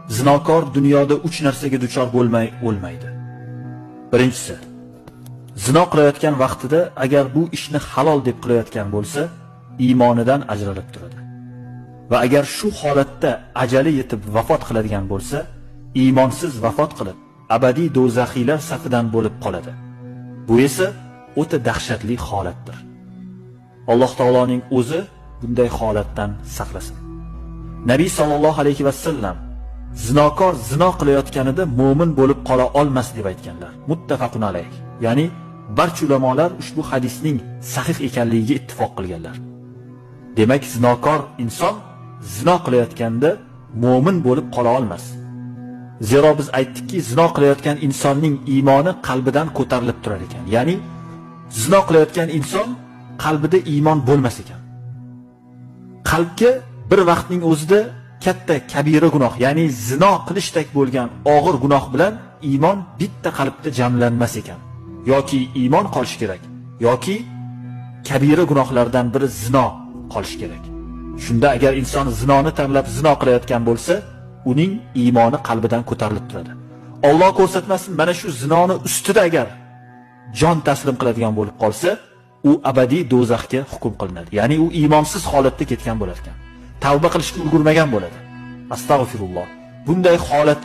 Zinokor dunyoda 3 narsaga duchor bo'lmay o'lmaydi. Birinchisi, zino qilayotgan vaqtida agar bu ishni halol deb qilayotgan bo'lsa, iymonidan ajralib turadi. Va agar shu holatda ajali yetib vafot qiladigan bo'lsa, iymonsiz vafot qilib, abadiy do'zaxiylar safidan bo'lib qoladi. Bu esa o'ta dahshatli holatdir. Alloh taoloning o'zi bunday holatdan saqlasin. Nabiy sallallohu alayhi va sallam zinokor zino qilayotganida mo'min bo'lib qola olmas deb aytganlar. Muttafaqun alayh. Ya'ni barcha ulamolar ushbu hadisning sahih ekanligiga ittifoq qilganlar. Demak, zinokor inson zino qilayotganda mo'min bo'lib qola olmas. Zero biz aytdikki, zino qilayotgan insonning iymoni qalbidan ko'tarilib turar ekan. Ya'ni zino qilayotgan inson qalbida iymon bo'lmas ekan. Qalbga bir vaqtning o'zida katta kabira gunoh, ya'ni zino qilishdek bo'lgan og'ir gunoh bilan iymon bitta qalbda jamlanmas ekan. Yoki iymon qolishi kerak, yoki kabira gunohlardan biri zino qolishi kerak. Shunda agar inson zinoni tanlab zino qilayotgan bo'lsa, uning iymoni qalbidan ko'tarilib turadi. Alloh ko'rsatmasin, mana shu zinoni ustida agar jon taslim qiladigan bo'lib qolsa, u abadiy do'zaxga hukm qilinadi. Ya'ni u iymonsiz holatda ketgan bo'lar ekan. Tavba qilishga ulgurmagan bo'ladi. Astag'firulloh. Bunday holat